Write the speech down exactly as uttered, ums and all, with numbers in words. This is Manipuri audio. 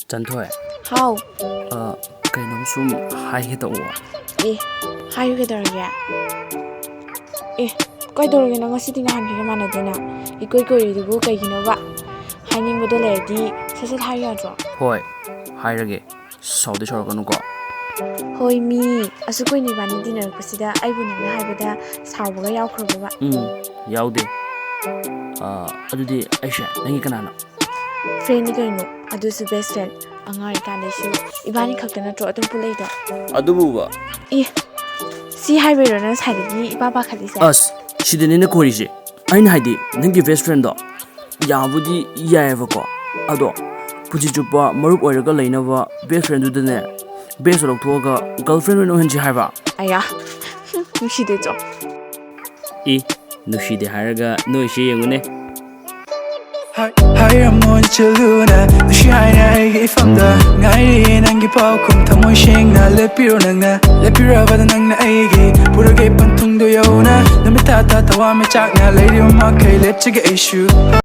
ꯆꯟꯊꯣꯏ꯫ ꯍꯥꯎ꯫ ꯑ, ꯀꯩꯅꯣꯝ ꯁꯨꯝ ꯍꯥꯏꯒꯦ ꯇꯧꯕ꯫ ꯑꯦ, ꯍꯥꯏꯌꯨ, ꯀꯩꯗꯧꯔꯒꯦ? ꯑꯦ, ꯀꯩꯗꯧꯔꯒꯦ ꯅꯪ? ꯉꯁꯤꯗꯤ ꯅꯍꯥꯟꯈꯩꯒ ꯃꯥꯟꯅꯗꯦꯅ꯫ ꯏꯀꯣꯏ ꯀꯣꯏꯔꯤꯗꯨꯕꯨ ꯀꯩꯒꯤꯅꯣꯕ? ꯍꯥꯏꯅꯤꯡꯕꯗꯣ ꯂꯩꯔꯗꯤ ꯁꯠ ꯁꯠ ꯍꯥꯏꯌꯨ ꯌꯥꯗ꯭ꯔꯣ? ꯍꯣꯏ, ꯍꯥꯏꯔꯒꯦ꯫ ꯁꯥꯎꯗꯤ ꯁꯥꯎꯔꯛꯀꯅꯨꯀꯣ꯫ ꯍꯣꯏ ꯃꯤ, ꯑꯁꯨꯛ ꯀꯨꯏꯅ ꯏꯕꯥꯅꯤ ꯇꯤꯟꯅꯔꯛꯄꯁꯤꯗ ꯑꯩꯕꯨ ꯅꯪꯅ ꯍꯥꯏꯕꯗ ꯁꯥꯎꯕꯒ ꯌꯥꯎꯈ꯭ꯔꯕꯕ? ꯎꯝ, ꯌꯥꯎꯗꯦ꯫ ꯑ, ꯑꯗꯨꯗꯤ ꯑꯩꯁꯦ ꯅꯪꯒꯤ ꯀꯅꯥꯅꯣ? Friendꯅꯤ ꯀꯩꯅꯣ, ꯑꯗꯨꯁꯨ best friend꯫ ꯑꯉꯥꯡ ꯑꯣꯏꯔꯤꯀꯥꯟꯗꯩꯁꯨ ꯏꯕꯥꯅꯤ ꯈꯛꯇ ꯅꯠꯇ꯭ꯔꯣ ꯑꯗꯨꯝ ꯄꯨꯜꯂꯛꯏꯗꯣ? ꯑꯗꯨꯕꯨꯕ꯫ ꯑꯦ, ꯁꯤ ꯍꯥꯏꯕꯩꯔꯣ ꯅꯪ ꯉꯁꯥꯏꯗꯒꯤ ꯏꯄꯥ ꯄꯥꯈꯠꯂꯤꯁꯦ? ꯑꯁ, ꯁꯤꯗꯅꯤꯅ ꯀꯣꯏꯔꯤꯁꯦ꯫ ꯑꯩꯅ ꯍꯥꯏꯗꯤ, ꯅꯪꯒꯤ best friendꯗꯣ ꯌꯥꯕꯨꯗꯤ ꯌꯥꯏꯌꯦꯕꯀꯣ, ꯑꯗꯣ ꯄꯨꯟꯁꯤ ꯆꯨꯞꯄ ꯃꯔꯨꯞ ꯑꯣꯏꯔꯒ ꯂꯩꯅꯕ best friendꯗꯨꯗꯅꯦ, best ꯂꯧꯊꯣꯛꯑꯒ girlfriend ꯑꯣꯏꯅ ꯑꯣꯏꯍꯟꯁꯤ ꯍꯥꯏꯕ꯫ ꯑꯌꯥ, ꯅꯨꯡꯁꯤꯗꯦ ꯆꯣ꯫ ꯏ, ꯅꯨꯡꯁꯤꯗꯦ ꯍꯥꯏꯔꯒ ꯅꯣꯏꯁꯦ ꯌꯦꯡꯉꯨꯅꯦ꯫ ꯍꯥꯏꯔꯝꯃꯣ ꯏꯆꯦꯜꯗꯨꯅ ꯅꯨꯡꯁꯤ ꯍꯥꯏꯅ ꯑꯩꯒꯤ ꯏꯐꯝꯗ ꯉꯥꯏꯔꯤ ꯅꯪꯒꯤ ꯄꯥꯎꯈꯨꯝ ꯊꯃꯣꯏ ꯁꯦꯡꯅ ꯂꯦꯞꯄꯤꯔꯣ ꯅꯪꯅ ꯂꯦꯞꯄꯤꯔꯕꯗ ꯅꯪꯅ ꯑꯩꯒꯤ ꯄꯨꯔꯒꯦ ꯄꯟꯊꯨꯡꯗꯣ ꯌꯧꯅ ꯅꯨꯃꯤꯠ ꯊꯥ ꯊꯥ ꯊꯋꯥꯟ ꯃꯤꯆꯥꯛꯅ ꯂꯩꯔꯤꯕ ꯃꯈꯩ ꯂꯦꯞꯆꯒꯦ ꯑꯩꯁꯨ